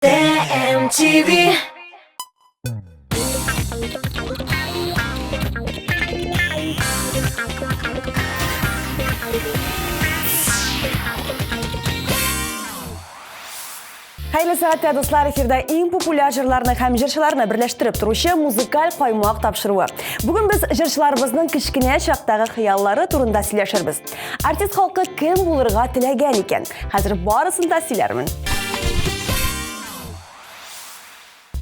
TMTV. Хәерле сәгатьтә, дуслар, эфирда иң популяр җырларны һәм җырчыларны берләштереп торучы музыкаль каймак тапшыруы. Бүген без җырчыларыбызның кечкенә чактагы хыяллары турында сөйләшербез. Артист халкы кем булырга теләгән икән? Хәзер барысын да сөйләрмен.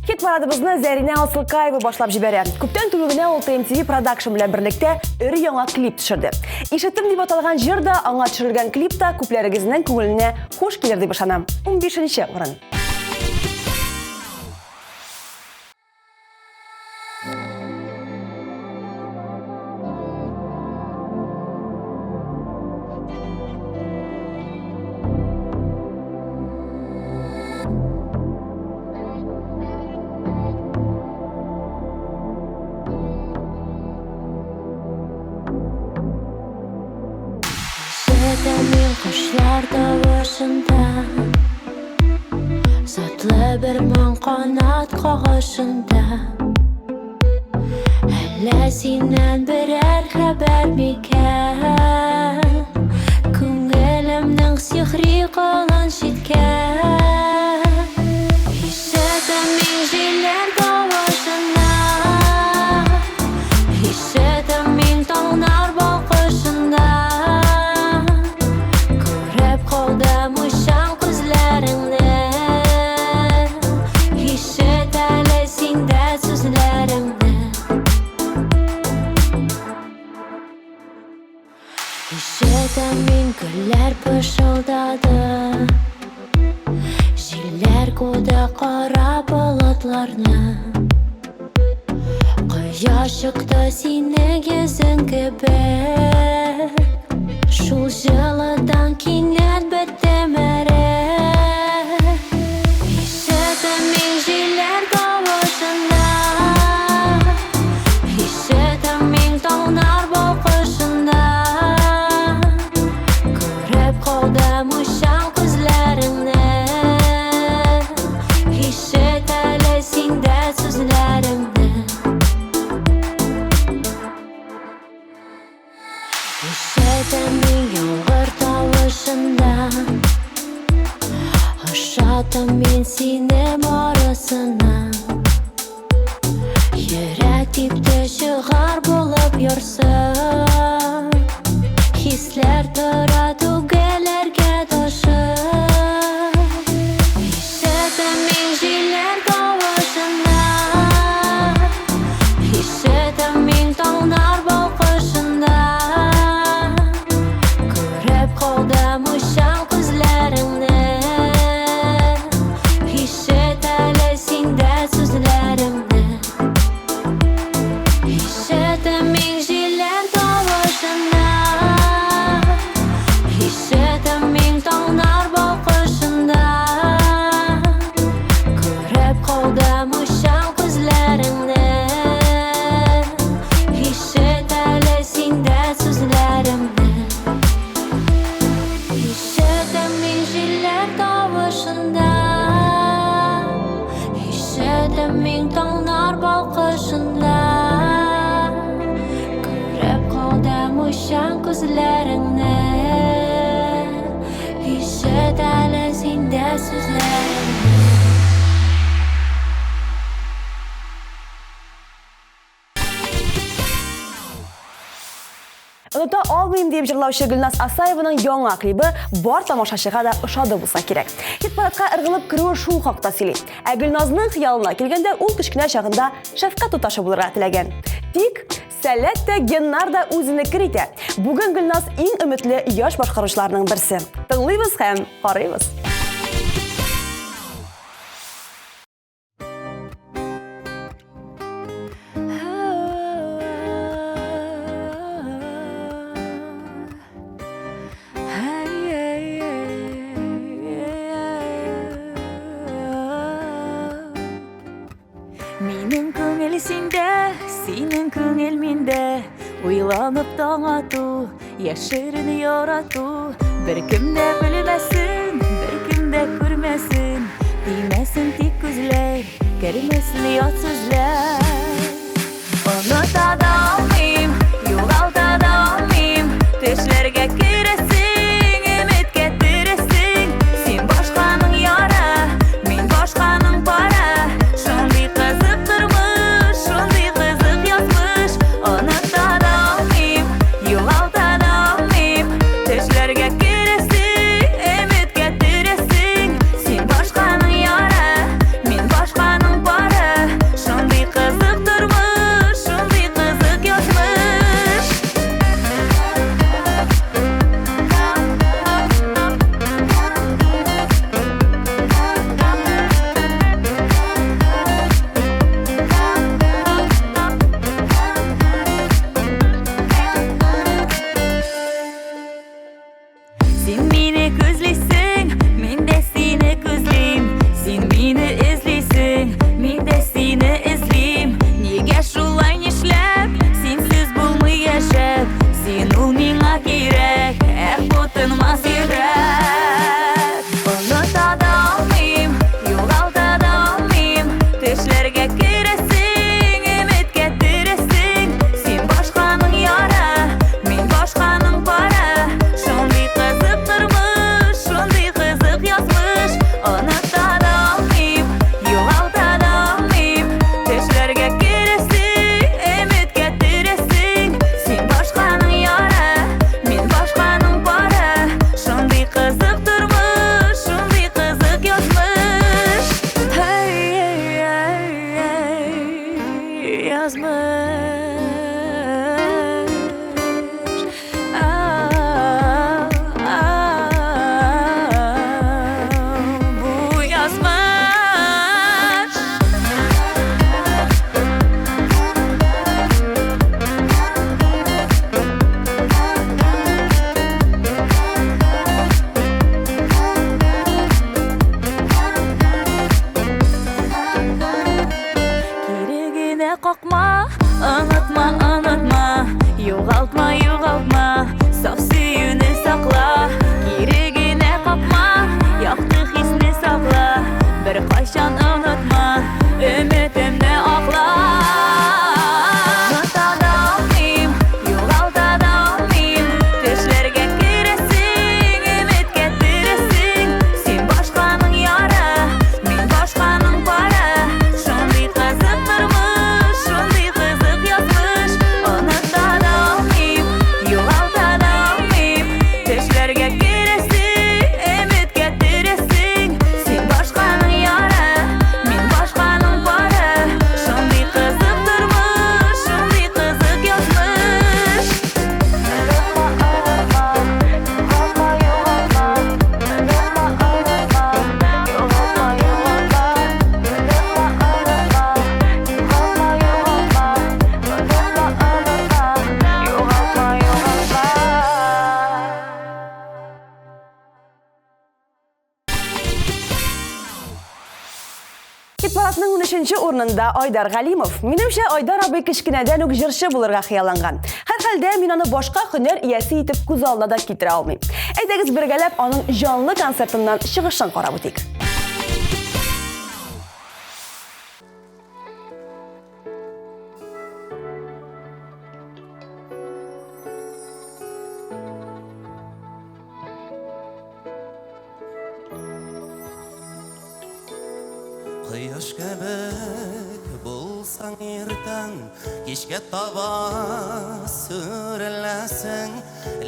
Хит парадыбызны Зәринә Асылкаева башлап җибәрә. Күптән түгел генә ул TMTV Production белән берлектә өр яңа клип төшерде. Ишеттем дип аталган җыр да, аңа төшерелгән клип та күпләрегезнең күңеленә хуш килер дип ышанам. 15 урын. Ишетәм мин кошлар тавышында. Затлы бер моң канат кагышында. Әллә синнән берәр хәбәр микән? Күңелемнең сихри колын читкән. Ишетәм мин җилләр тавышында. Ишетәм мин таңнар балкышында. Күреп калдым уйчан күзләреңне. Ишет әле син дә сүзләремне. Ишетәм мин гөлләр пышылдады. Җилләр куды кара болытларны. Кояш чыкты синең йөзең кебек. Шул җылыдан кинәт беттем эреп. Ишетәм мин җилләр тавышында. Ишетәм мин таңнар балкышында. Күреп калдым уйчан күзләреңне. Ишет әле син дә сүзләремне. Ишетәм мин яңгыр тавышында. Ошатам мин сине барысына. Йөрәк типте чыгар булып ярсып. Хисләр тора түгеләргә ташып. Ишетәм мин җилләр тавышында. Ишетәм мин таңнар балкышында. Күреп калдым уйчан күзләреңне. Ишет әле син дә сүзләремне. Ишетәм мин җилләр тавышында. Ишетәм мин таңнар балкышында. Күреп калдым уйчан күзләреңне. Ишет әле син дә сүзләремне. Ишетәм мин җилләр тавышында. Ишетәм мин таңнар балкышында. Күреп калдым уйчан күзләреңне. Ишет әле син дә сүзләремне. Оныта алмыйм дип җырлаучы Гөлназ Асаеваның яңа клибы бар тамашачыга да ошады булса кирәк. Хит-парадка ыргылып керүе шул хакта сөйли. Ә Гөлназның хыялына килгәндә, ул кечкенә чагында шәфкать туташы булырга теләгән. Тик сәләт тә, геннар да үзенекен итә. Бүген Гөлназ иң өметле яшь башкаручыларның берсе. Тыңлыйбыз һәм карыйбыз. Минем күңел синдә, синең күңел миндә. Уйланып таң ату, яшерен ярату. Беркем дә белмәсен, беркем дә күрмәсен. Тимәсен тик күзләр, кермәсен ят сүзләр. Оныта да алмыйм, югалта да алмыйм. Төшләргә керәсең, өметкә тересең. Син башканың яры, мин башканың пары. Шундый кызык тормыш, шундый кызык язмыш. Оныта да алмыйм, югалта да алмыйм. Төшләргә керәсең, өметкә тересең. Син башканың яры, мин башканың пары. Шундый кызык тормыш, шундый кызык язмыш. Син мине күзлисең, мин дә сине күзлим. Син мине эзлисең, мин дә сине эзлим. Нигә шулай, нишләп, синсез булмый яшәп? Син ул миңа кирәк, эх, бу тынмас йөрәк. Оныта да алмыйм, югалта да алмыйм. Төшләргә керәсең, өметкә тересең. Син башканың яры, мин башканың пары. Шундый кызык тормыш, шундый кызык язмыш. Оныта да алмыйм, югалта да алмыйм. Төшләргә керәсең, өметкә тересең. Син башканың яры, мин башканың пары. Шундый кызык тормыш, шундый кызык язмыш. Һәй, һәй, һәй, язмыш. А, а, бу язмыш. Кире генә какма, онытма, онытма, югалтма, югалтма, саф сөюне сакла. Кире генә какма, якты хисне сакла, беркайчан онытма, өметемне акла. Оныта да алмыйм, югалта да алмыйм. Төшләргә керәсең, өметкә тересең. Син башканың яры, мин башканың пары. Шундый кызык тормыш, шундый кызык язмыш. Оныта да алмыйм, югалта да алмыйм. Төшләргә керәсең, өметкә тересең. Син башканың яры, мин башканың пары. Шундый кызык тормыш, шундый кызык язмыш. Хит-парадның 13 урынында Айдар Галимов. Минемчә, Айдар абый кечкенәдән үк җырчы булырга хыялланган. Һәрхәлдә мин аны башка һөнәр иясе итеп күз алдына да китерә алмыйм. Әйдәгез, бергәләп аның җанлы концертыннан чыгышын карап үтик. Кояш кебек булсаң иртән, кичкә таба сүреләсең.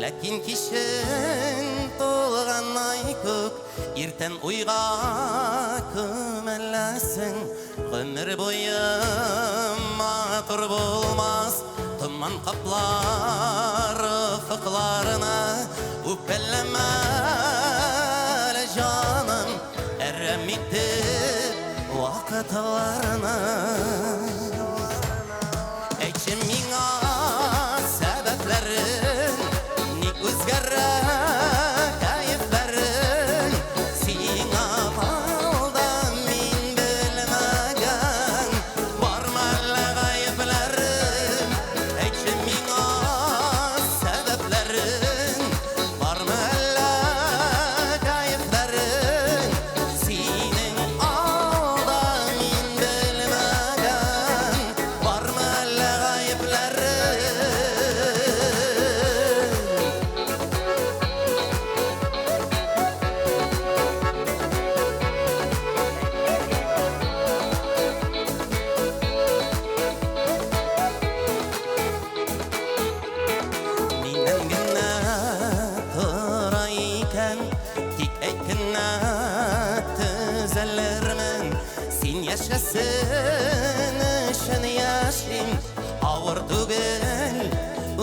Ләкин кичен тулган ай күк, иртән уйга күмеләсең. Гомер буе матур булмас, томан каплар офыкларны. Үпкәләмә әле, җаным, әрәм итеп вакытларны. Әйтче миңа сәбәпләрен, ник үзгәрә кәефләрең? Сиңа алда мин белмәгән бармы әллә гаепләрем? Әйтче миңа сәбәпләрен, бармы әллә гаепләрең? Синең Син яшәсен өчен яшим. Авыр түгел,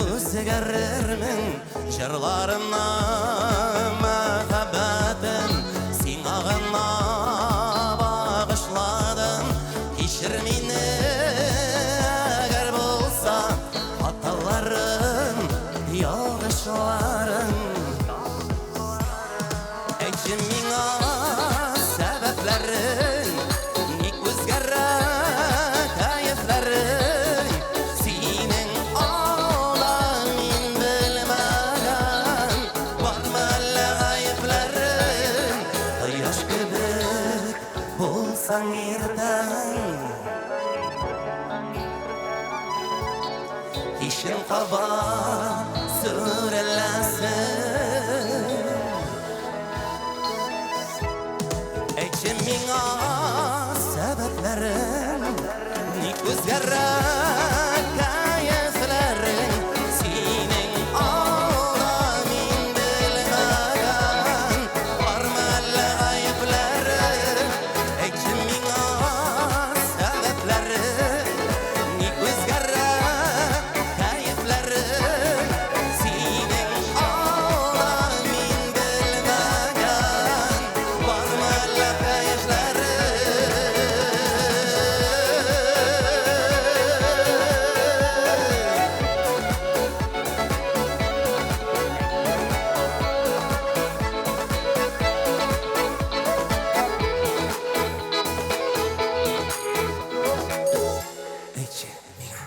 үзгәрермен. Җырларымнан мәхәббәтем сиңа гына багышладым. Кичер мине, әгәр булса хаталарым, ялгышларым. Әйтче миңа сәбәпләрен, ник үзгәрә кәефләрең? Синең алда мин белмәгән бармы әллә гаепләрең? Кояш кебек булсаң иртән, кичен кабат сүреләсең. Әйтче миңа сәбәпләрен, ник үзгәрә кәефләрең? Синең алда мин белмәгән бармы әллә гаепләрең? Әйтче миңа сәбәпләрен, ник үзгәрә кәефләрең? Синең алда мин белмәгән бармы әллә кәефләрең? Әйтче миңа.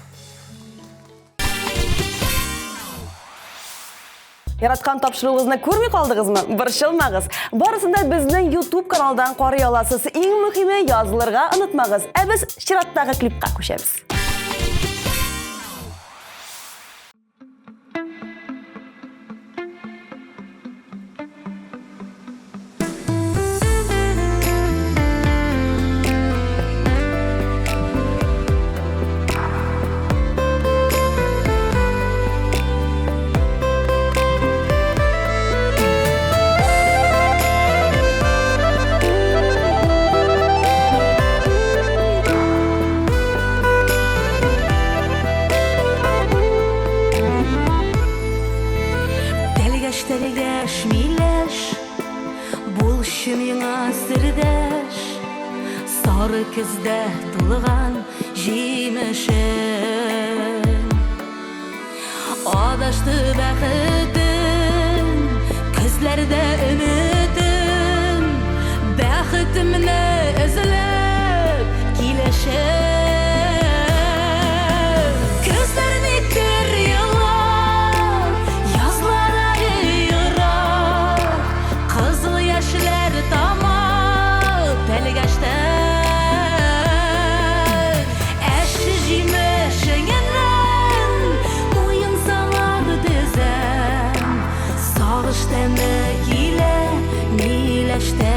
Яраткан тапшыруыгызны күрми калдыгызмы? Борчылмагыз. Барысын да безнең YouTube каналдан карый аласыз. Иң мөһиме язылырга онытмагыз. Ә без чираттагы клипка күчәбез. Тәлгәш, тәлгәш, миләш, булчы миңа сердәш, сары көздә тулган җимешем. Адашты бәхетем, көзләрдә өметем, бәхетемне эзләп киләшем. Көзләр никтер елар, язлар ерак, кызыл яшьләр тама тәлгәштән. Әче җимешеңнән муенсалар тезәм, сагыш тәме килә миләштән.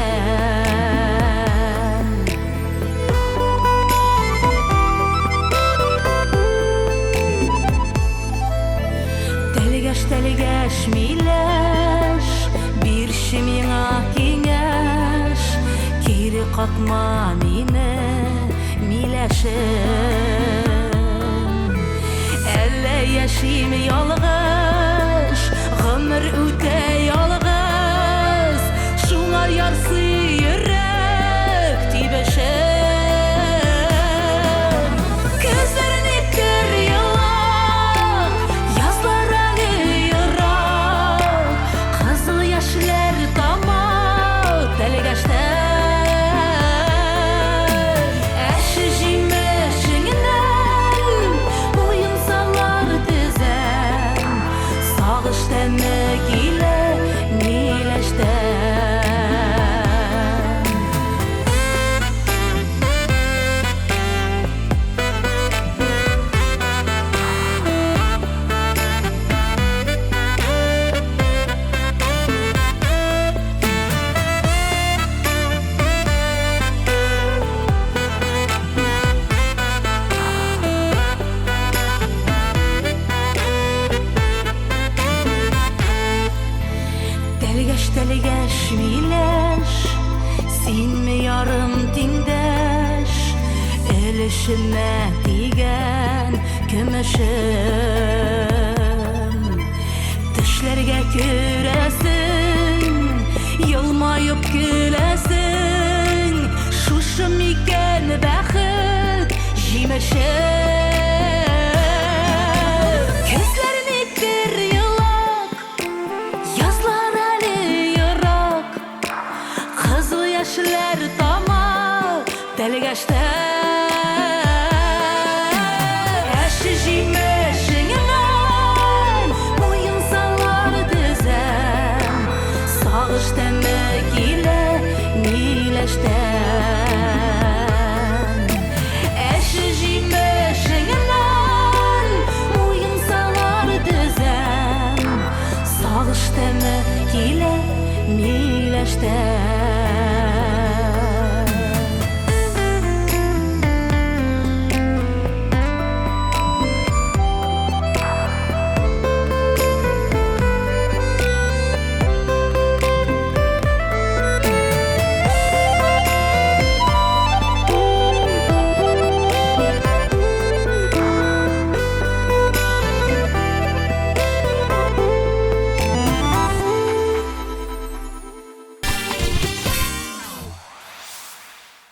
Тәлгәш, тәлгәш, миләш, бирче миңа киңәш, кире какма мине, миләшем. Әллә яшим ялгыш, гомер үтә ялгыз, шуңа ярсый йөрәк тибешем. Көзләр никтер елак, язлар әле ерак, кызыл яшьләр тама тәлгәштән. Әче җимешеңнән муенсалар тезәм, сагыш тәме килә миләштән. Тешемә тигән көмешем. Төшләргә керәсең, елмаеп көләсең. Шушы микән бәхет җимеше? Көзләр никтер елак, язлар әле ерак. Кызыл яшьләр тама тәлгәштән. Әче җимешеңнән муенсалар төзәм. Сагыш тәме килә миләштән. Әче җимешеңнән муенсалар төзәм. Сагыш тәме килә миләштән.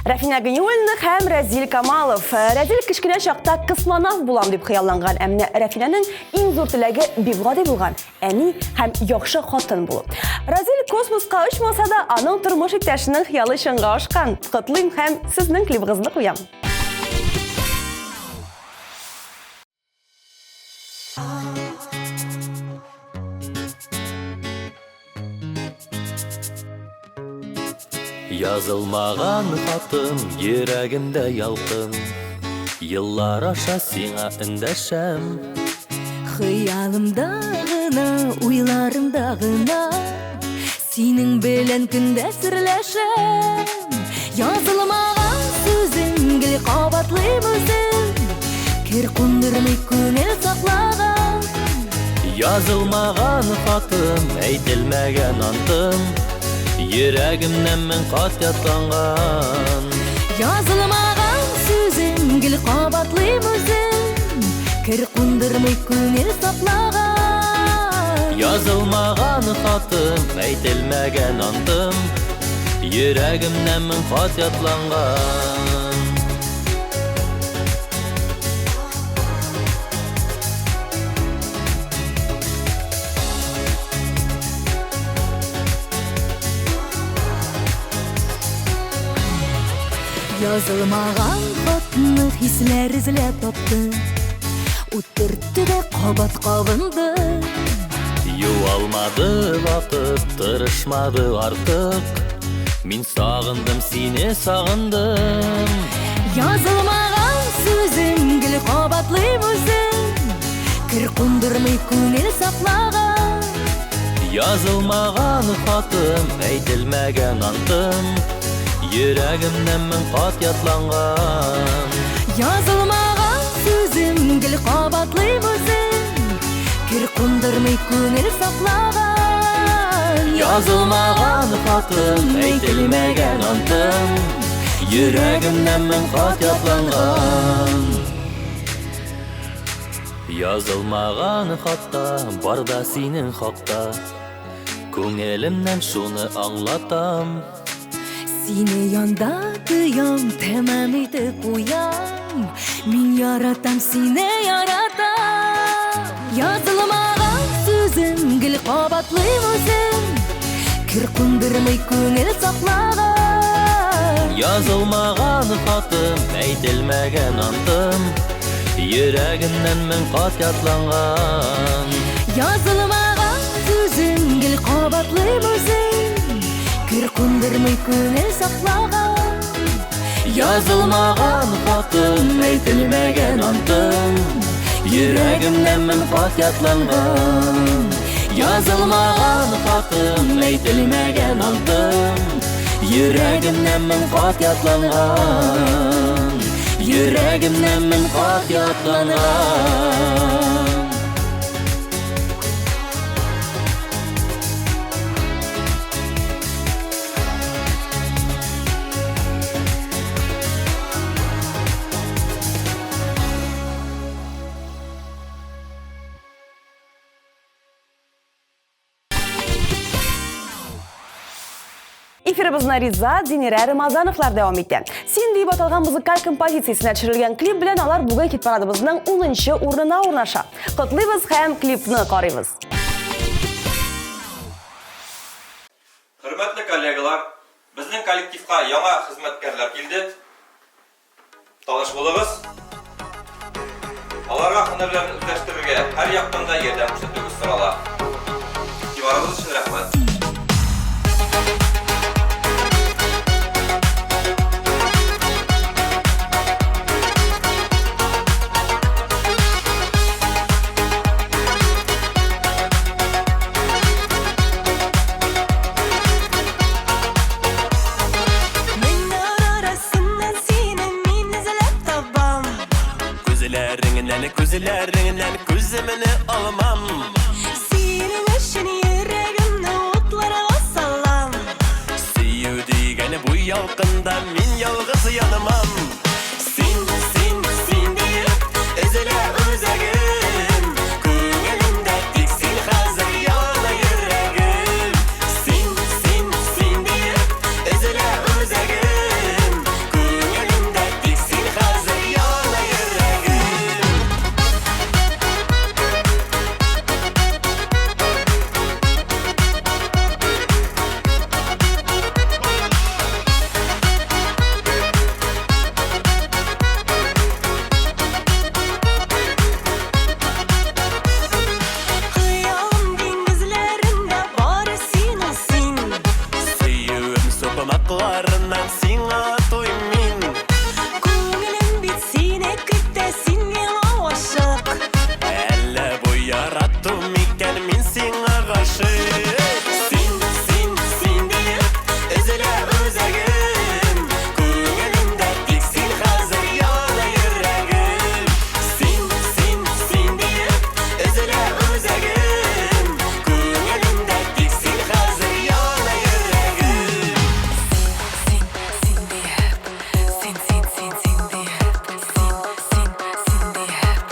Рәфинә Ганиуллина һәм Рәзил Камалов. Рәзил кечкенә чакта космонавт булам дип хыялланган. Ә менә Рәфинәнең иң зур теләге бик гади булган: әни һәм яхшы хатын булу. Рәзил космоска очмаса да, аның тормыш иптәшенең хыялы чынга ашкан. Котлыйм һәм сезнең клибыгызны куям. Язылмаган хатым, йөрәгемдә ялкын. Еллар аша сиңа эндәшәм. Хыялымда гына, уйларымда гына синең белән көндә серләшәм. Язылмаган сүзем гел кабатлыйм үзем. Кер кундырмый күңел саклаган. Язылмаган хатым, әйтелмәгән антым, йөрәгемнән мең кат ятланган. Язылмаган сүзем гел кабатлыйм үзем. Кер кундырмый күңел саклаган. Язылмаган хатым, әйтелмәгән антым, йөрәгемнән мең кат ятланган. Язылмаган хатны хисләр эзләп тапты. Ут төртте дә кабат кабынды. Юалмады вакыт, тырышмады артык. Мин сагындым сине, сагындым. Язылмаган сүзем гел кабатлыйм үзем. Кер кундырмый күңел саклаган. Язылмаган хатым, әйтелмәгән антым, йөрәгемнән мең кат ятланган. Язылмаган сүзем гел кабатлыйм үзем. Кер кундырмый күңел саклаган. Язылмаган хатым, әйтелмәгән антым, йөрәгемнән мең кат ятланган. Язылмаган хатта бар да синең хакта, күңелемнән шуны аңлатам. Сине янда тоям, тәмам итеп куям. Мин яратам сине, яратам. Язылмаган сүзем гел кабатлыйм үзем. Кер кундырмый күңел саклаган. Язылмаган хатым, әйтелмәгән антым, йөрәгемнән мең кат ятланган. Язылмаган сүзем гел кабатлыйм үзем. Кер кундырмый күңел саклаган. Язылмаган хатым, әйтелмәгән антым, йөрәгемнән мең кат ятланган. Язылмаган хатым, әйтелмәгән антым, йөрәгемнән мең кат ятланган. Йөрәгемнән мең кат ятланган. Эфирыбызны Риза, Динирә Рамазановлар дәвам итә. Син дип аталган музыкаль композициясенә төшерелгән клип белән алар бүген хит-парадыбызның 10 урынына урнаша. Котлыйбыз һәм клипны карыйбыз. Хөрмәтле коллегалар, безнең коллективка яңа хезмәткәрләр килде. Таныш булыгыз. Аларга һөнәрләрен үзләштерергә һәр яктан да ярдәм күрсәтүегез сорала. Игътибарыгыз өчен рәхмәт. Меңнәр арасыннан сине мин эзләп табам. Күзләреңнән, күзләреңнән күземне алмам. Синең өчен йөрәгемне утларга салам. Сөю дигән бу ялкында мин ялгыз янмам. Син, син, син диеп өзелә үзәгем. Күңелемдә тик син хәзер яна йөрәгем. Син, син, син диеп өзелә үзәгем. Күңелемдә тик син хәзер яна йөрәгем. Хыялым диңгезләрендә бары син ул син. Сөюем сукмакларыннан сиңа туйм мин. Күңелем бит сине көтә, син миңа гашык. Әллә бу ярату микән мин сиңа гашыйк. Син, син, син диеп өзелә үзәгем. Күңелемдә тик син хәзер яна йөрәгем. Син, син, син диеп өзелә үзәгем. Күңелемдә тик син хәзер яна йөрәгем. Син, син диеп, син, син, син, син диеп, син, син, син диеп,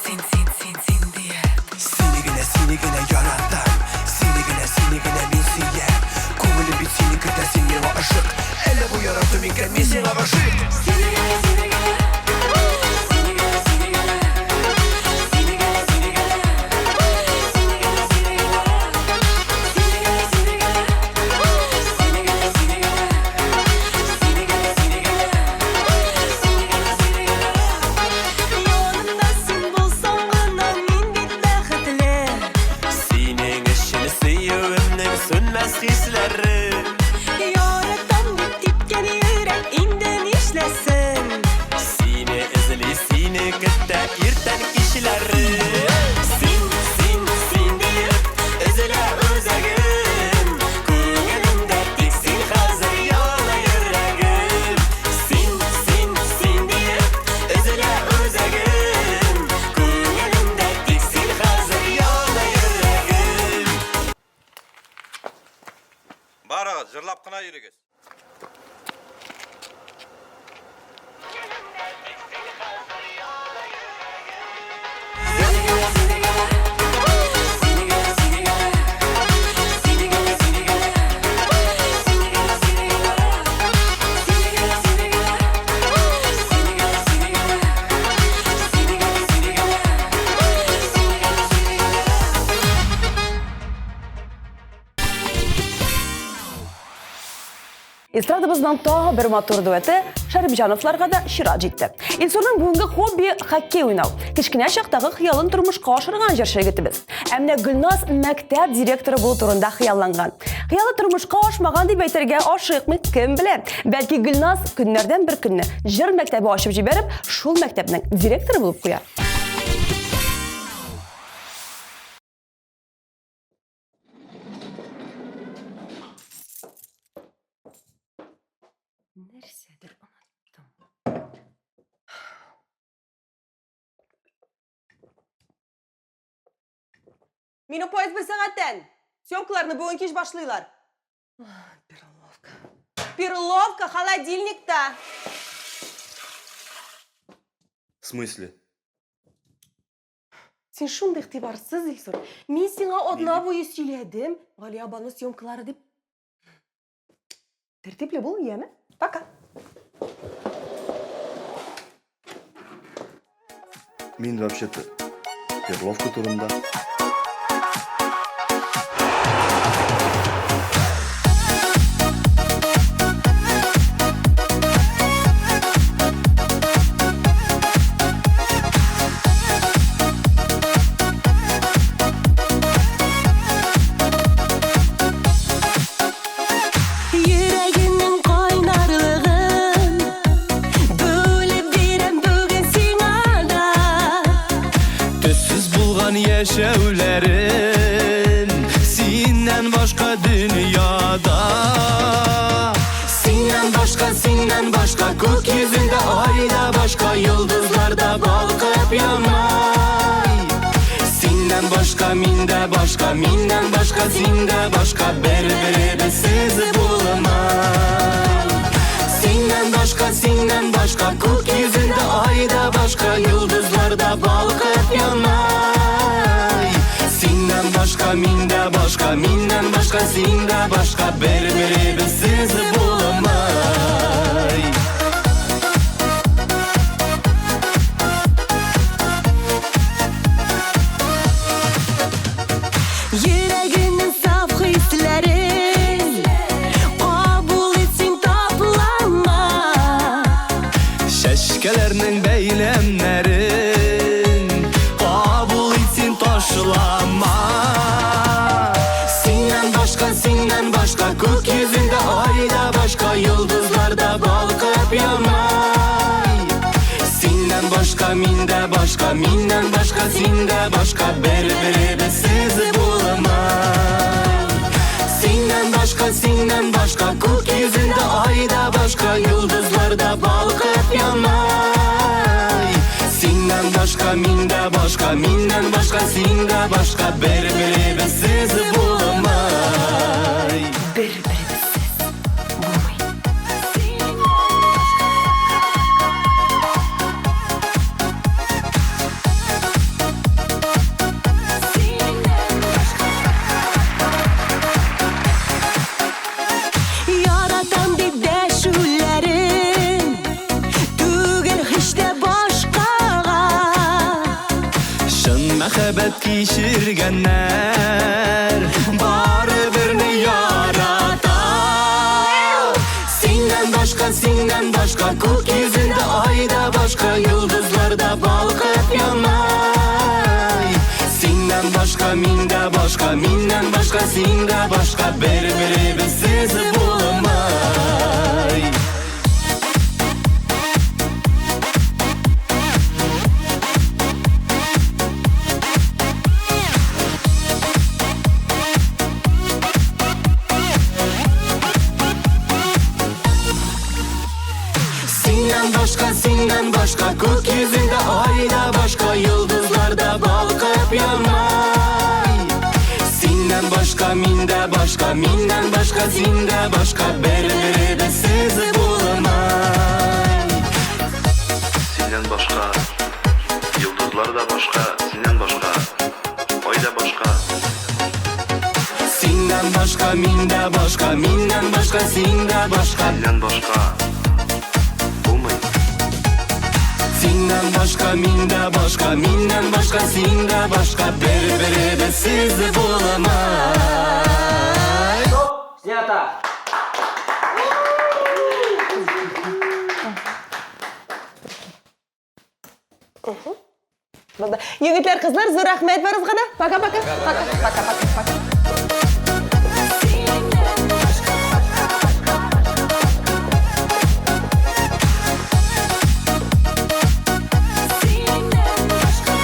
син, син, син, син диеп. Сине генә, сине генә яратам. Сине генә, сине генә мин сөям. Күңелем бит сине көтә, син миңа ышык. Әллә бу ярату микән, мин сиңа гашыйк. Сине генә, сине генә, сине генә, сине генә, сине генә, сине генә, сине генә, сине генә, сине генә, сине генә, сине генә, сине генә, сине генә, сине генә, сине генә, сине генә. Янымда син булсаң гына мин бит бәхетле. Синең өчен сөюемнең сүнмәс хисләре. Яратам дип типкән йөрәк инде нишләсен? Сине эзли, сине көтә иртән кичләре. Син, син, син диеп өзелә үзәгем. Күңелемдә тик син хәзер яна йөрәгем. Син, син, син диеп өзелә үзәгем. Күңелемдә тик син хәзер яна йөрәгем. Барыгыз, җырлап кына йөрегез. Сине генә, сине генә, сине генә, сине генә, сине генә, сине генә, сине генә, сине генә, сине генә, сине генә, сине генә, сине генә, сине генә, сине генә, сине генә, сине генә. Эстрадабызның тагы бер матур дуэты Шәрипҗановларга да чират җитте. Илсурның бүгенге хобби хоккей уйнау. Кечкенә чактагы хыялын тормышка ашырган җырчы егетебез. Ә менә Гөлназ мәктәп директоры булу турында хыялланган. Хыялы тормышка ашмаган дип әйтергә ашыкмый, кем белә. Бәлки Гөлназ көннәрдән бер көнне җыр мәктәбе ачып җибәреп, шул мәктәпнең директоры булып куяр. Нәрсәдер оныттым. Минем поезд бер сәгатьтән. Съемкаларны бүген кич башлыйлар. Перловка. Перловка холодильникта. В смысле? Син шундый игътибарсыз, Илсур. Мин сиңа атна буе сөйләдем. Галиябану съемкалары дип. Тәртипле бул, яме? Пока. Мин вообще-то перловка турында. Йөрәгемнең кайнарлыгын бүлеп бирәм бүген сиңа да. Төссез булган яшәүләрем синнән башка дөньяда. Синнән башка, синнән башка күк йөзендә ай да башка, йолдызлар да балкып янмай. Синнән башка мин дә башка, миннән башка син дә башка, бер-беребезсез булмай. Синнән башка, синнән башка күк йөзендә ай да башка, йолдызлар да балкып янмай. Синнән башка мин дә башка, миннән башка син дә башка, бер-беребезсез булмай. Йөрәгемнең саф хисләрен кабул ит син, тапланма. Чәчкәләрнең бәйләмнәрен кабул ит син, ташлама. Синнән башка, синнән башка күк йөзендә ай да башка, йолдызлар да балкып янмай. Синнән башка мин дә башка, миннән башка син дә башка, бер-беребезсез булмай. Синнән башка, синнән башка күк йөзендә ай да башка, йолдызлар да балкып янмай. Синнән башка мин дә башка, миннән башка син дә башка, бер-беребезсез булмай. Бер-беребезсез булмый. Яратам дип дәшүләрем түгел һич тә башкага. Чын мәхәббәт кичергәннәр бары берне ярата. Синнән башка, синнән башка күк йөзендә ай да башка, йолдызлар да балкып янмай. Синнән башка мин дә башка, миннән башка син дә башка, бер-беребезсез булмай. Синнән башка, синнән башка күк йөзендә ай да башка, йолдызлар да балкып янмай. Синнән башка мин дә башка, миннән башка син дә башка, бер-беребезсез булмай. Синнән башка йолдызлар да башка, синнән башка ай да башка. Синнән башка мин дә башка, миннән башка син дә башка, Синнән башка булмый. Синнән башка мин дә башка, миннән башка син дә башка, бер-беребезсез булмай. Снято! Булды. Егетләр, кызлар, зур рәхмәт барыгызга да. Пока-пока. Пока, пока, пока, пока. Синнән башка. Синнән башка.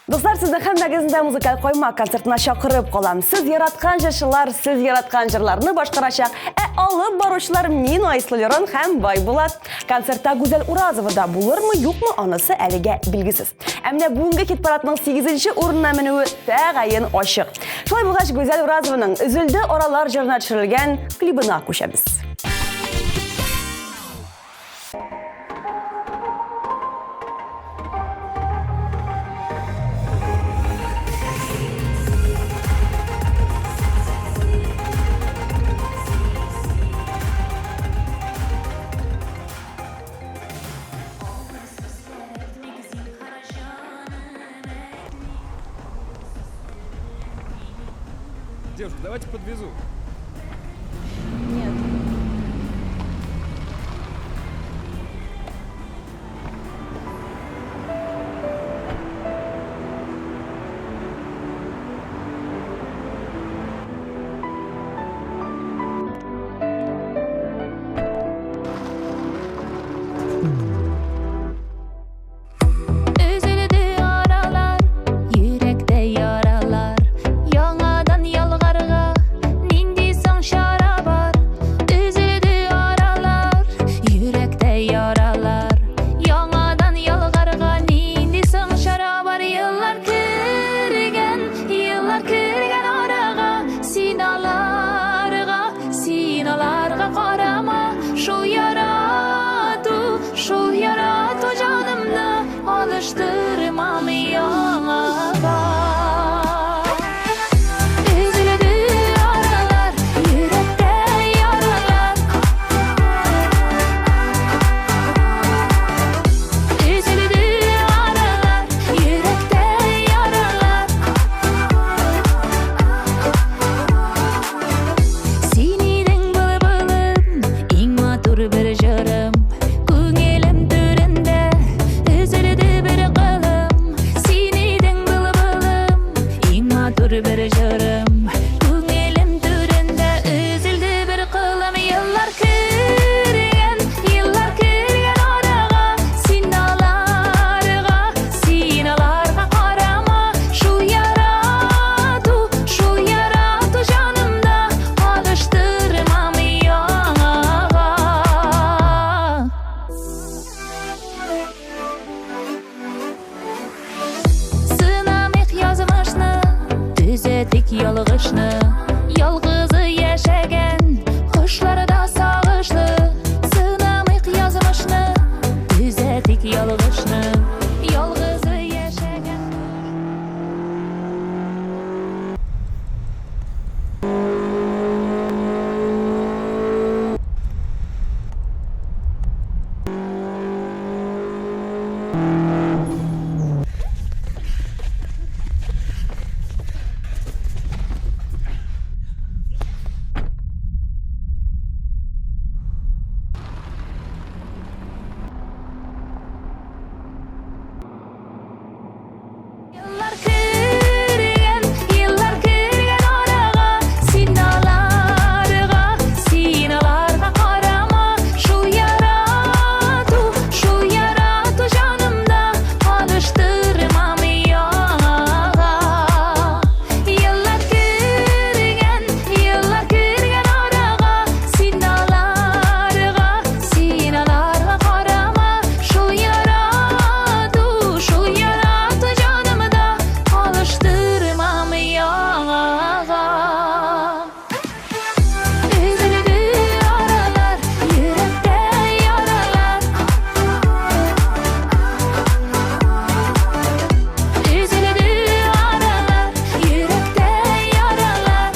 Дуслар, сезне һәммәгезне дә музыкаль коймак концертына чакырып калам. Сез яраткан җырчылар, сез яраткан җырларны башкарачак. Ә алып баручылар мин, Айсылу Лерон һәм Байбулат. Концертта Гүзәл Уразова да булырмы, юкмы, анысы әлегә билгесез. Ә менә бүгенге хит-парадның 8 урынына менүе тәгаен ачык. Шулай булгач, Гүзәл Уразованың Өзелде аралар җырына төшерелгән клибына күчәбез. Девушка, давайте подвезу. Нет. Өзелде аралар, йөрәктә яралар. Яңадан ялгарга нинди соң чара бар? Өзелде аралар, йөрәктә яралар. Яңадан ялгарга нинди соң чара бар? Еллар кергән, еллар кергән арага, син аларга, син аларга карама. Шул ярату, шул ярату җанымны алыштырмам яңага. Өзелде аралар, йөрәктә яралар. Өзелде аралар, йөрәктә яралар. Син идең былбылым, иң матур бер җырым. Күңелем түрендә өзелде бер кылым. Син идең былбылым, иң матур бер җырым. Күңелем түрендә өзелде бер кылым. Еллар кергән, еллар кергән арага, син аларга, син аларга карама. Шул ярату, шул ярату җанымда алыштырмам яңага. Сынамыйк язмышны, төзәтик ялгышны. Ялгызы яшәгән кошлар да сагышлы. Сынамыйк язмышны, төзәтик ялгышны. Ялгызы яшәгән. Еллар кергән, еллар кергән арага, син аларга, син аларга карама. Шул ярату, шул ярату җанымда алыштырмам яңага. Еллар кергән, еллар кергән арага, син аларга, син аларга карама. Шул ярату, шул ярату җанымда алыштырмам яңага. Өзелде аралар, йөрәктә яралар. Өзелде аралар, йөрәктә яралар.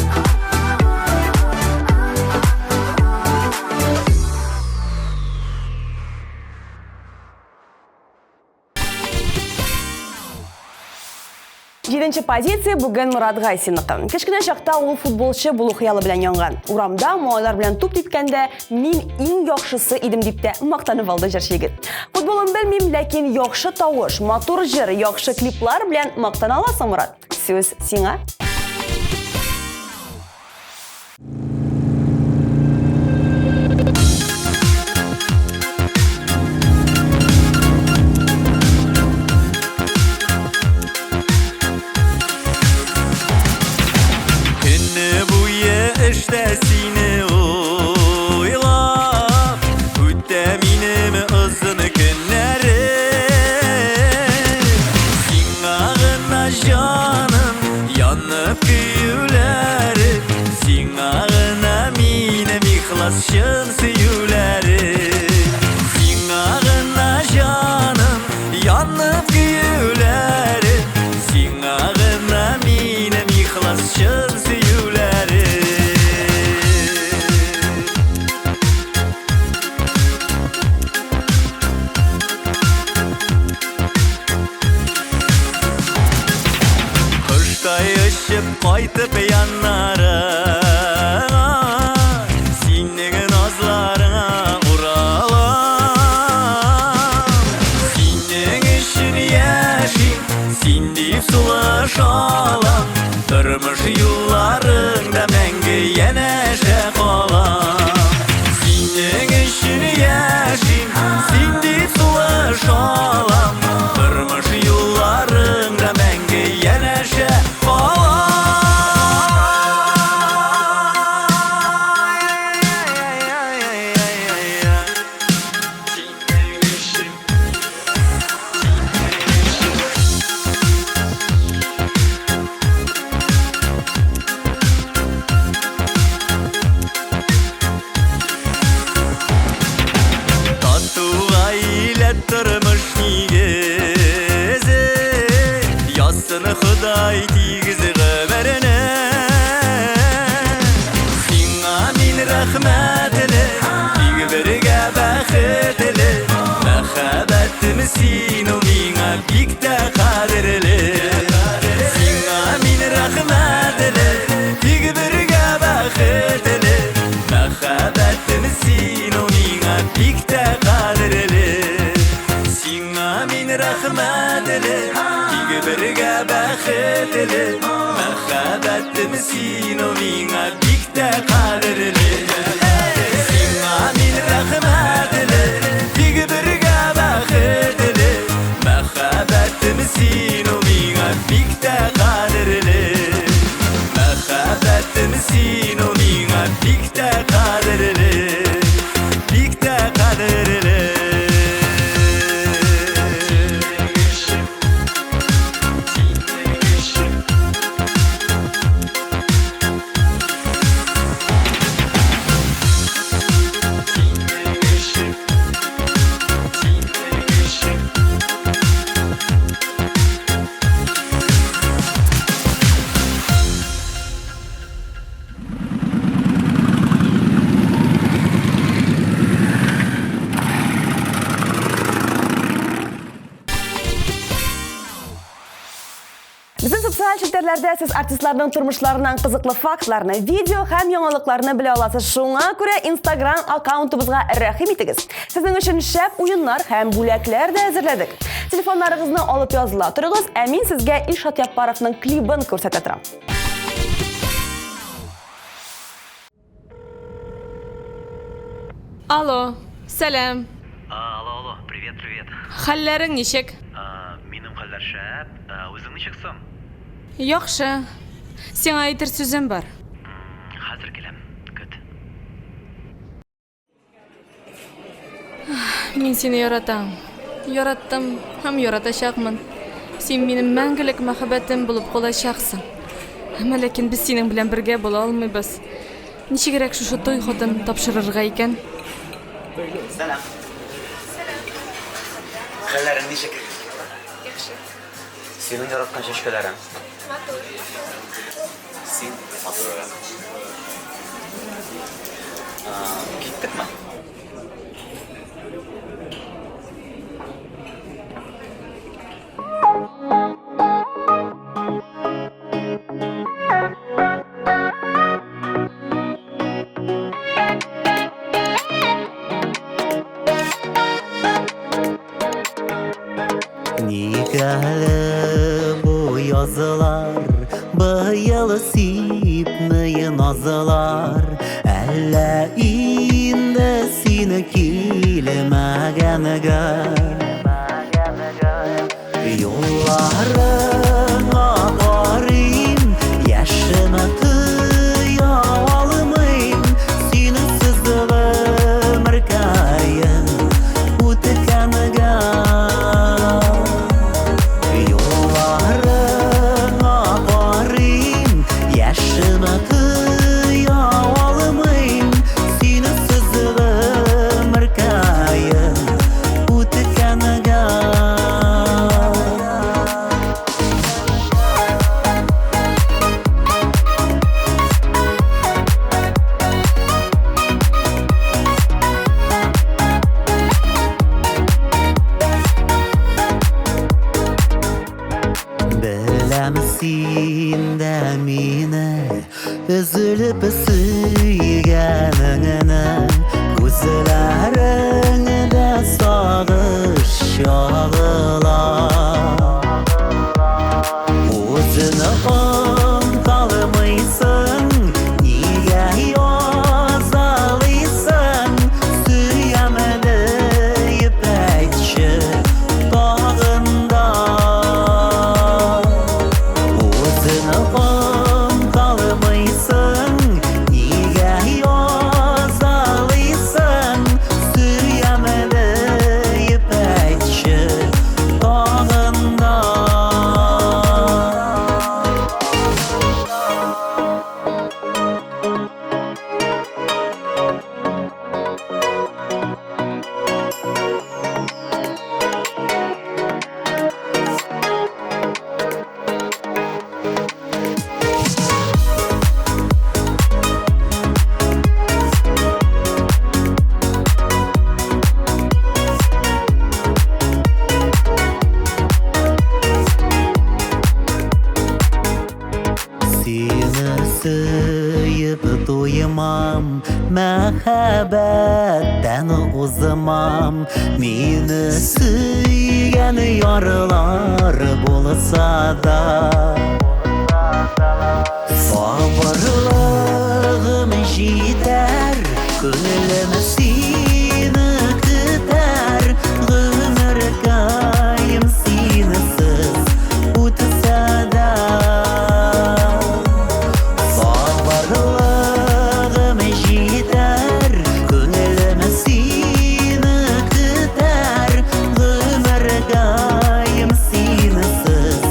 Җиденче позиция бүген Мурат Гайсинныкы. Кечкенә чакта ул футболчы булу хыялы белән янган. Урамда малайлар белән туп типкәндә мин иң яхшысы идем дип тә мактанып алды җырчы егет. Футболын белмим, ләкин яхшы тавыш, матур җыр, яхшы клиплар белән мактана аласың, Мурат. Сүз сиңа. Көне буе эштә сине уйлап, үтә минем озын көннәрем. Сиңа гына җаным янып көюләрем, сиңа гына минем ихлас чын сөюләрем. Сиңа гына җаным янып көюләрем, сиңа гына минем ихлас чын сөюләрем. Коштай очып кайтып яннарыңа, Синең назларыңа уралам. Синең өчен яшим, син дип сулыш алам. Тормыш юлларыңда мәңге янәшә калам. Синең өчен яшим, син дип сулыш алам. Тормыш юлларыңда мәңге янәшә калам. Синең өчен, синең өчен. Тату гаилә тормыш нигезе, Язсын Ходай тигез гомерне. Сиңа мин рәхмәтле, тик бергә бәхетле. Мәхәббәтем син ул миңа бик тә кадерле. Сиңа мин рәхмәтле, тик бергә бәхетле. Мәхәббәтем син ул миңа бик тә кадерле. Сиңа мин рәхмәтле, тик бергә бәхетле. Мәхәббәтем син ул миңа бик тә кадерле. Сиңа мин рәхмәтле, тик бергә бәхетле. Мәхәббәтем син ул миңа бик тә кадерле. Мәхәббәтем син ул миңа бик тә кадерле. Бик тә кадерле. Синең өчен, синең өчен, синең өчен. Безнең социаль челтәрләрдә сез артистларның тормышларыннан кызыклы фактларны, видео һәм яңалыкларны белә аласыз. Шуңа күрә Instagram аккаунтыбызга рәхим итегез. Сезнең өчен шәп уеннар һәм бүләкләр дә әзерләдек. Телефоннарыгызны алып языла торыгыз, ә мин сезгә Илшат Яппаровның клибын күрсәтә торам. Алло, сәлам. Алло, алло, привет, привет. Хәлләрең ничек? Минем хәлләр шәп. Үзең ничек соң? Яхшы. Сиңа әйтер сүзем бар. Хәзер киләм. Көт. Мин сине яратам. Яраттым һәм яратачакмын. Син минем мәңгелек мәхәббәтем булып калачаксың. Әмма ләкин без синең белән бергә була алмыйбыз. Ничегрәк шушы туй хатын тапшырырга икән? Сәлам. Хәлләрең ничек? Яхшы. Синең яраткан чәчкәләрең. Матур. Син матуррак. Киттекме? Ник әле бу язылар, быел сипми назлар, Әллә инде син килмәгәнгә. Юлларыңа карыйм, яшем тыя алмыйм, Синсез гомеркәем үткәнгә. Юлларыңа карыйм, яшем тыя алмыйм, Синсез гомеркәем үткәнгә. Син дә мине өзелеп сөйгәнеңне, күзләреңдә сагыш чагыла. Үзең оныталмыйсың, нигә язалыйсың, сөям диеп әйтче тагын да. Үзең оныталмыйсың, нигә язалыйсың, сөям диеп әйтче тагын да. Сине сөеп туймам, мәхәббәттән узмам. Мине сөйгән ярлар булса да, сабырлыгым җитәр, күңелем сине көтәр. Гомеркәем синсез үтсә дә, сабырлыгым җитәр, күңелем сине көтәр. Гомеркәем синсез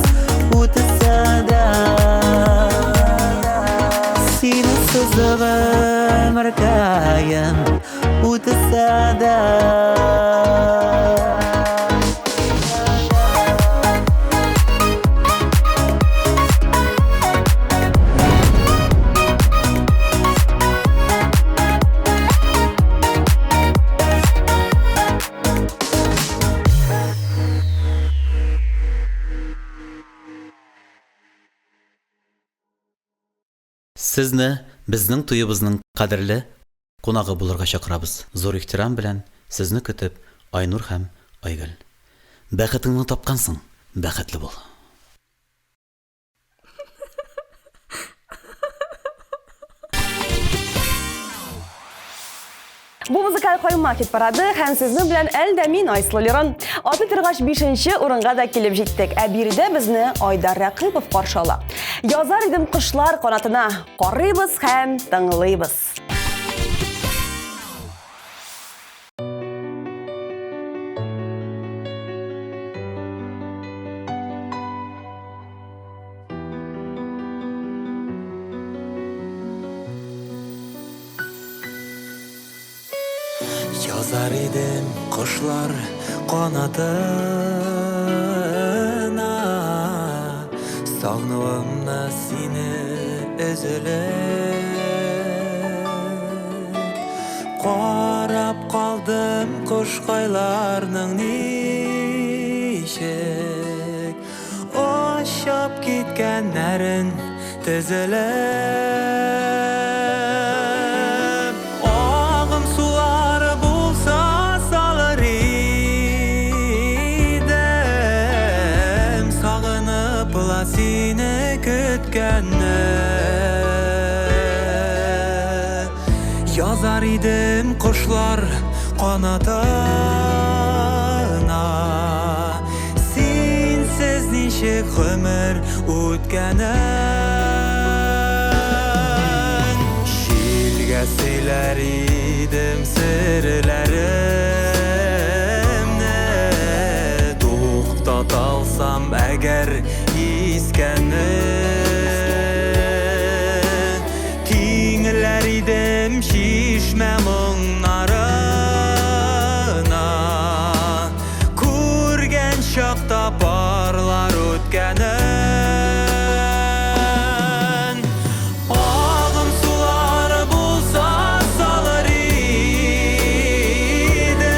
үтсә дә, синсез гомеркәем үтсә дә. Сезне безнең туебызның кадерле кунагы булырга чакырабыз. Зур ихтирам белән сезне көтеп, Айнур һәм Айгөл. Бәхетеңне тапкансың, бәхетле бул. Бу музыкаль кайма хит-парады һәм сезнең белән әле дә мин, Айсылу Лерон. Атлый торгач 5 урынга да килеп җиттек. Ә биредә безне Айдар Рәкыйпов каршы ала. Язар идем кошлар канатына. Карыйбыз һәм тыңлыйбыз. Язар идем кошлар канатына, Сагынуымны сине өзелеп. Карап калдым кошкайларның ничек Очып киткәннәрен тезелеп. Агым сулары булса салыр идем, Сагынып ла сине көткәнне. Язар идем кошлар канатына, Синсез ничек гомер үткәнен. Җилгә сөйләр идем серләремне, Туктата алсам әгәр искәнне. Тиңләр идем чишмә моңнарына, Күргән чакта парлар үткәнен. Агым сулары булса салыр идем,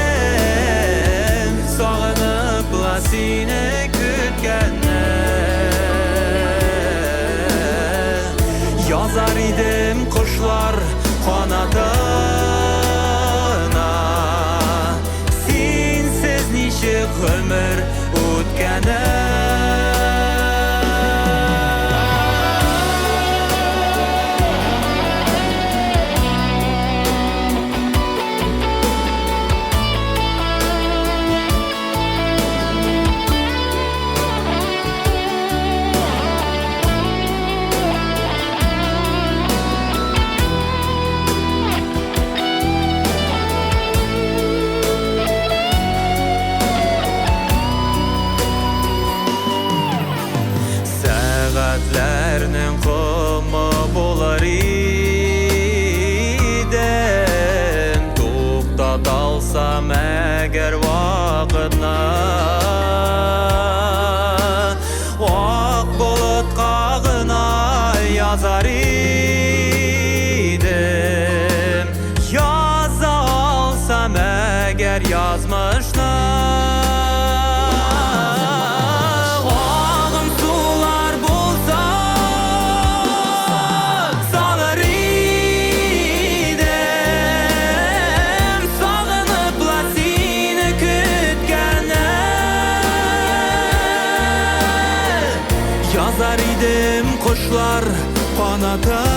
Сагынып ла сине көткәнне. Язар идем кошлар канатына. Синсез ничек гомер үткәнен. Сәгатьләрнең комы булыр идем, Туктата алсам әгәр вакытны. Ак болытка гына язар идем, Яза алсам әгәр язмышны. Агым сулар булса, салыр идем, Сагынып ла сине көткәнне. Язар идем кошлар канатына.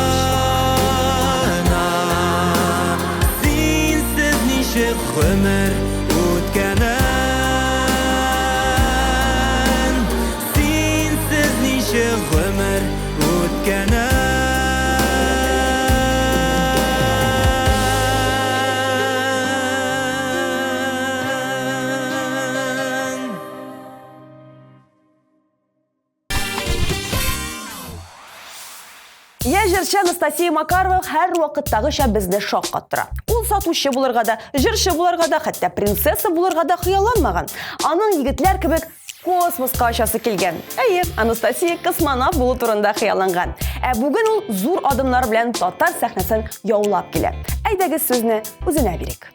Синсез ничек гомер үткәнен. Синсез ничек гомер үткәнен. Яшь җырчы Анастасия Макарова һәрвакыттагыча безне шаккаттыра. Ул сатучы булырга да, җырчы булырга да, хәтта принцесса булырга да хыялланмаган. Аның егетләр кебек космоска очасы килгән. Әйе, Анастасия космонавт булу турында хыялланган. Ә бүген ул зур адымнар белән татар сәхнәсен яулап килә. Әйдәгез сүзне үзенә бирик.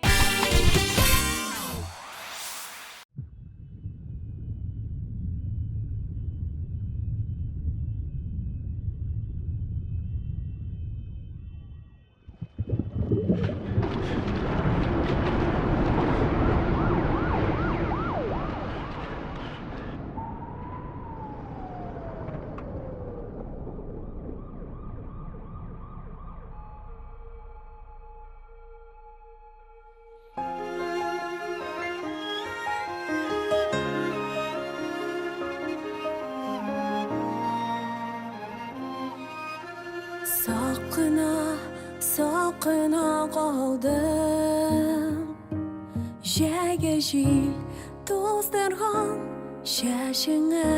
Сак кына, сак кына калдым. Җәйге җил туздырган чәчеңә.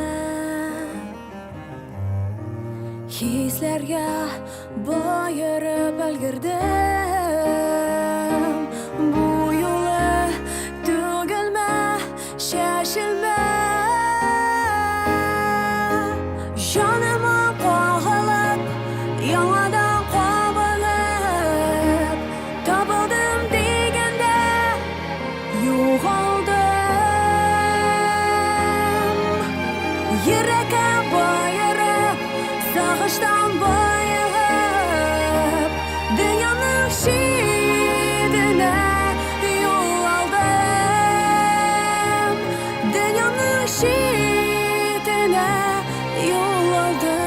Хисләргә боерып өлгердем. Бу юлы түгелмә, чәчелмә. Җаныма кагылып, яңадан кабынып, табылдым дигәндә югалдым. Йөрәккә боерып, сагыштан боегып, дөньяның читенә юл алдым. Дөньяның читенә юл алдым.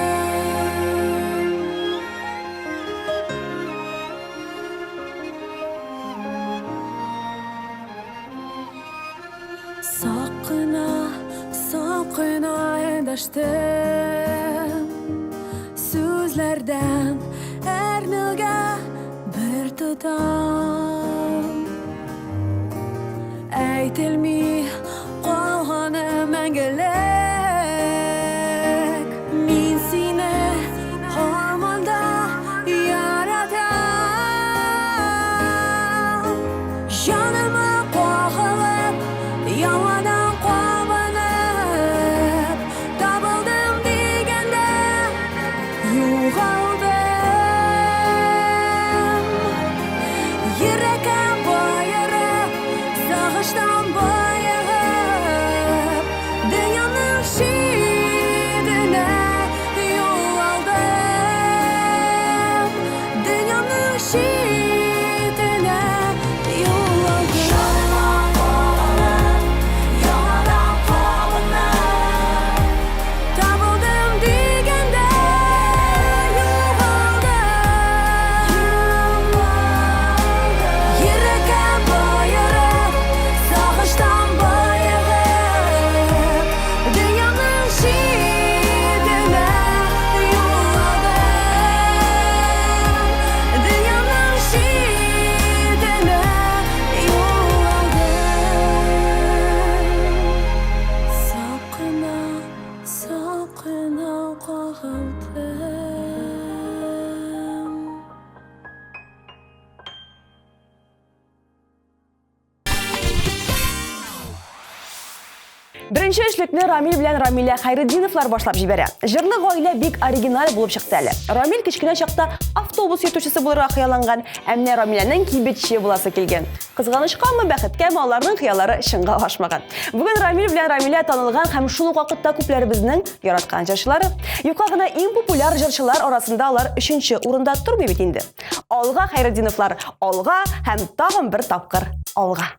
Сак кына, сак кына эндәштем. Сүзләрдән әрнүгә бер тотам. Әйтелми калганы мәңгелек. Мин сине һаман да яратам. Җаныма кагылып, яңадан кабынып, табылдым дигәндә югалдым. Йөрәккә боерып, сагыштан боегып, дөньяның читенә юл алдым. Беренче өчлекне Рамил белән Рамилә Хәйретдиновлар башлап җибәрә. Җырлы гаилә бик оригиналь булып чыкты әле. Рамил кечкенә чакта автобус йөртүчесе булырга хыялланган, ә менә Рамиләнең кибетче буласы килгән. Кызганычкамы, бәхеткәме, аларның хыяллары чынга ашмаган. Бүген Рамил белән Рамилә танылган һәм шул ук вакытта күпләребезнең яраткан җырчылары. Юкка гына иң популяр җырчылар арасында алар өченче урында тормый бит инде. Алга, Хәйретдиновлар, алга һәм тагын бер тапкыр алга!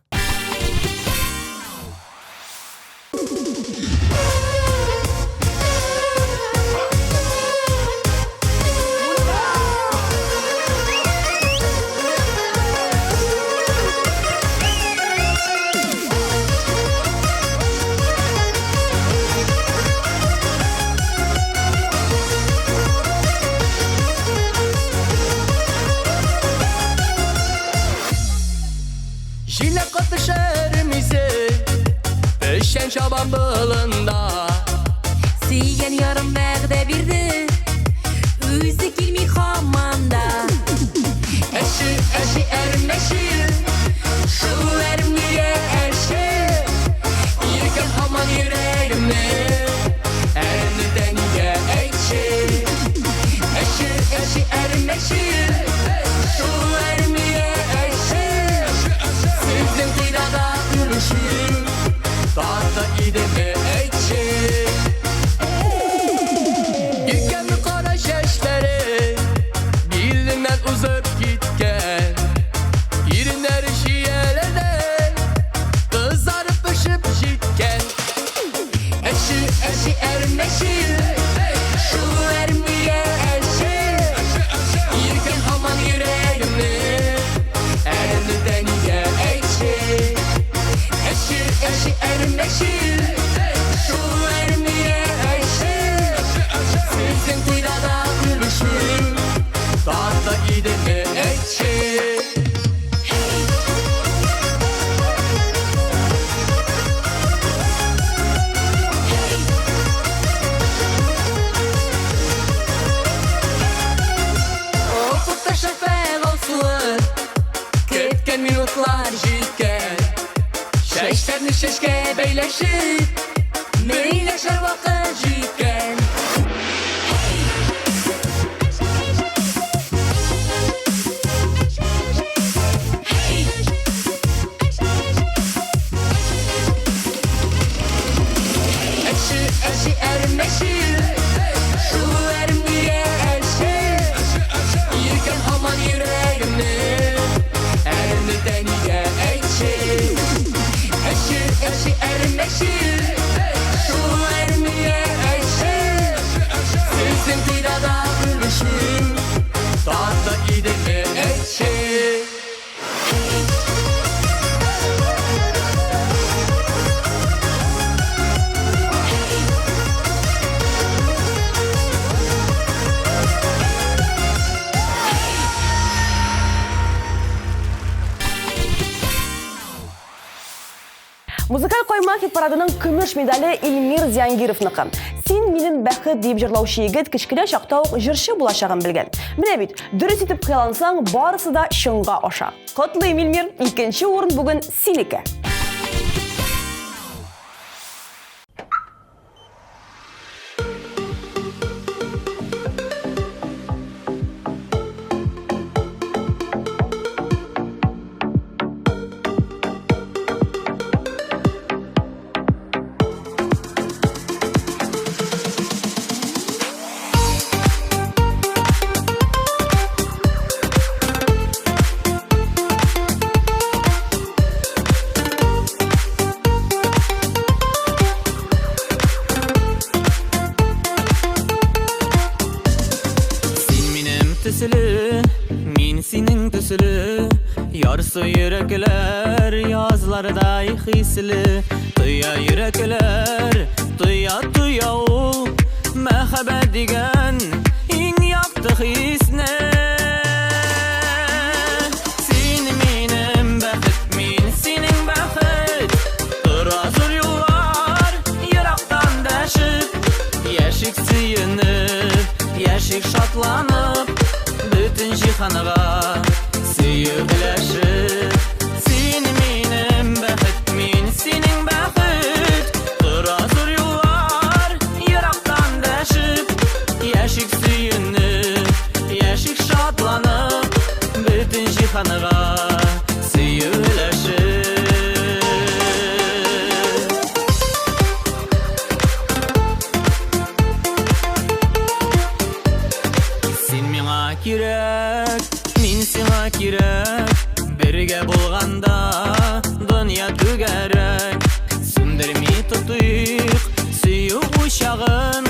Җиләк каты шәрем исе Печән чабам болында. Сөйгән ярым вәгъдә бирде, Үзе килми һаман да. Әче, әче әрем әче, Шул әрем нигә әче? Иркәм һаман йөрәгемне, Әремне дә нигә әйтче? Әче, әче әрем әче, Шул әрем нигә әче? Сезнең туйда да өлешем Татлы идеме әйтче? Иркәмнең кара чәчләре Биленнән узып киткән, Иреннәре чияләрдән Кызарып пешеп җиткән. Әче, әче әрем әче, Шул әрем нигә әче? Иркәм һаман йөрәгемне, Әремне дә нигә әйтче? Әче, әче әрем әче, Шул әрем нигә әче? Сезнең туйда да өлешем Татлы идеме әйтче? Офыкта шәфәкъ алсулы, Көткән минутлар җиткән. Чәчләрне чәчкә бәйләшеп, Меңләшер вакыт җиткән. Әче, әче әрем әче, Шул әрем нигә әче? Иркәм һаман йөрәгемне, Әремне дә нигә әйтче? Әче, әче әрем әче, Шул әрем нигә әче? Сезнең туйда да өлешем Татлы идеме әйтче? Музыкаль кайма хит-парадының көмеш медале Илмир Зиангировныкы. Син минем бәхет диеп җырлаучы егет кечкенә чакта ук җырчы булачагын белгән. Менә бит, дөрес итеп хыяллансаң, барысы да чынга аша. Котлыйм, Илмир, икенче урын бүген синеке. Син минем төсле, мин синең төсле, Ярсу йөрәкләр язлардай хисле. Тоя йөрәкләр, тоя, тоя ул Мәхәббәт дигән иң якты хисне. Син минем бәхет, мин синең бәхет. Тора зур юллар ерактан дәшеп. Яшик сөенеп, яшик шатланып, Бөтен җиһанга сөю өләшеп. Син минем бәхет, мин синең бәхет. Тора җиһанга сөю өләшеп. Син миңа кирәк, мин сиңа кирәк. Бергә булганда дөнья түгәрәк. Сүндерми тотыйк сөю учагын,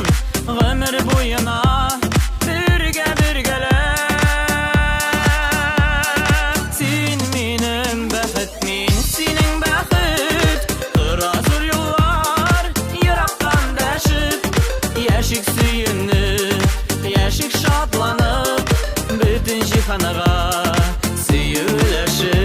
гомер буена бергә бергәләп. Син минем бәхет, мин синең бәхет. Тора зур юллар ерактан дәшеп. Яшик сөенеп, яшик шатланып, бөтен җиһанга сөю өләшеп.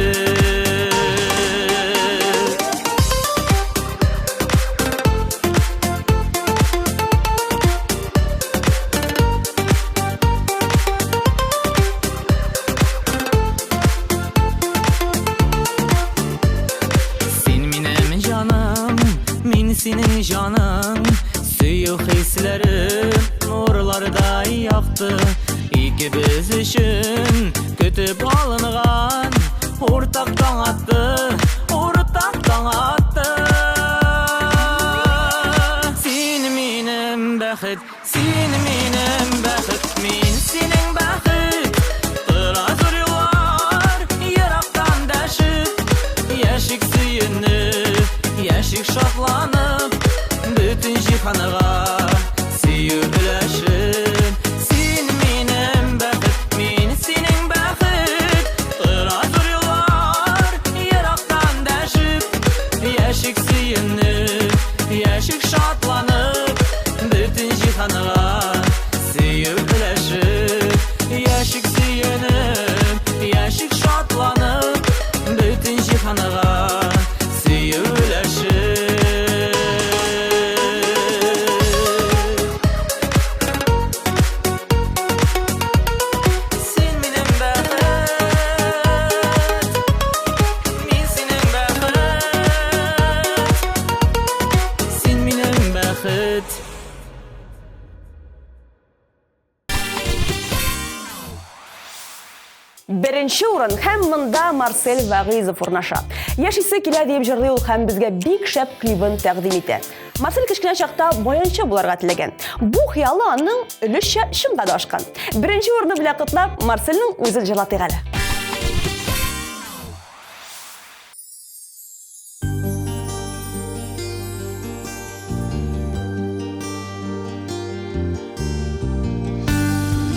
Син минем җаным, мин синең җаның. Сөю хисләре нурлардай якты. Икебез өчен көтеп алынган уртак таң атты, уртак таң атты. Син минем бәхет, син минем бәхет, мин синең бәхет. Тора зур юллар ерактан дәшеп, яшик сөенеп, яшик шатланып, бөтен җиһанга сөю өләшеп. Син минем бәхет, мин синең бәхет. Тора зур юллар ерактан дәшеп, яшик сөенеп, яшик шатланып, бөтен җиһанга сөю өләшеп. Яшик сөенеп, яшик шатланып, бөтен җиһанга сөю өләшеп. Син минем бәхет, мин синең бәхет. Син минем бәхет. Беренче урын һәм монда Марсель Вәгыйзов урнаша. Яшисе килә диеп җырлый ул һәм безгә бик шәп клибын тәкъдим итә. Марсель кечкенә чакта баянчы буларга теләгән. Бу хыялы аның өлешчә чынга да ашкан. Беренче урыны белән котлап, Марсельнең үзен җырлатыйк әле.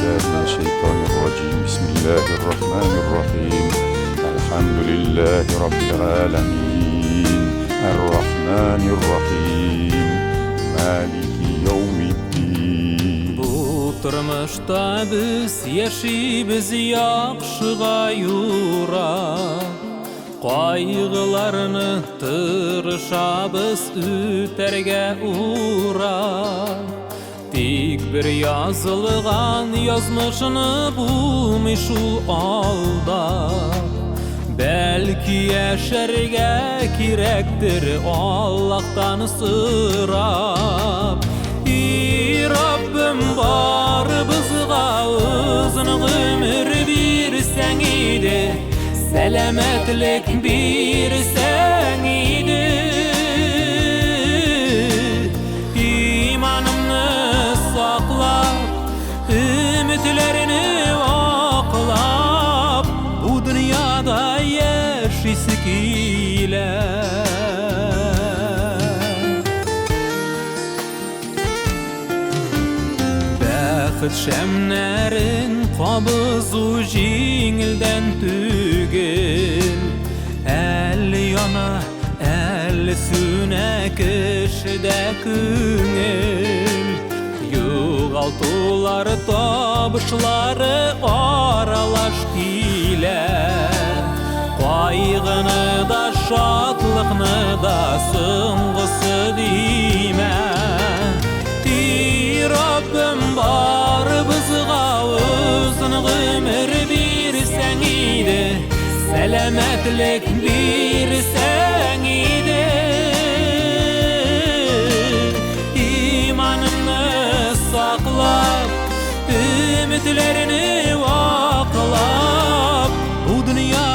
بالله من الشيطان الرجيم. بسم الله الرحمن الرحيم. الحمد لله رب العالمين الرحمن الرحيم مالك يوم الدين. Бу тормышта без яшибез яхшыга юрап, кайгыларны тырышабыз үтәргә урап. Тик бер язылган язмышны булмый шул алдап. Бәлки яшәргә кирәктер Аллаһтан сорап. И Раббым, барыбызга озын гомер бирсәң иде, сәламәтлек бирсәң иде. Иманымны саклап, өметләрне аклап, бу дөньяда яшисе килә. Бәхет шәмнәрен кабызу җиңелдән түгел. Әле яна, әле сүнә кешедә күңел. Югалтулары, табышлары аралаш килә. Кайгыны да, шатлыкны да соңгысы димә. И Раббым, барыбызга озын гомер бирсәң иде, сәламәтлек бирсәң иде. Иманымны саклап, өметләрне аклап, бу дөньяда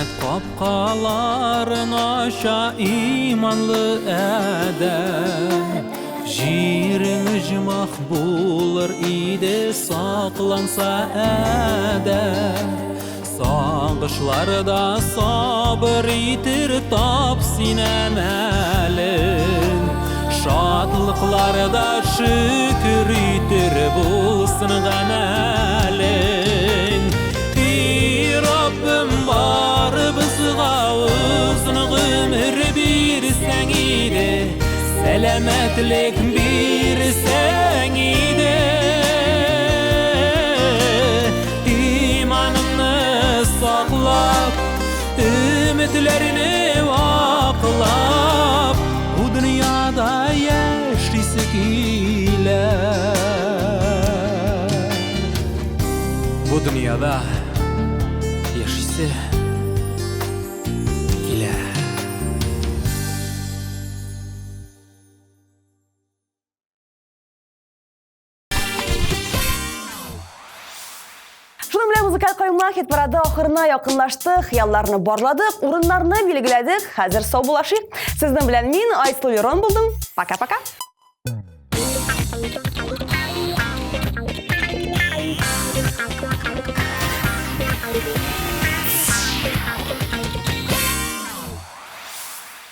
Җәннәт капкаларын ача иманлы адәм. Җирең оҗмах булыр иде сакланса адәм. Сагышларда сабыр итер тап син әмәлен. Шатлыкларда шөкер итер булсын гамәлең. И Раббым, барыбызга озын гомер бирсәң иде, сәламәтлек бирсәң иде. Иманымны саклап, өметләрне ваклап, бу дөньяда яшисе килә. Бу дөньяда яшисе килә. Шуның белән музыкаль кайма хит парады ахырына якынлашты. Хыялларны барладык, урыннарны билгеләдек. Хәзер саубуллашыйк. Сезнең белән мин, Айсылу Лерон булдым. Пока-пока.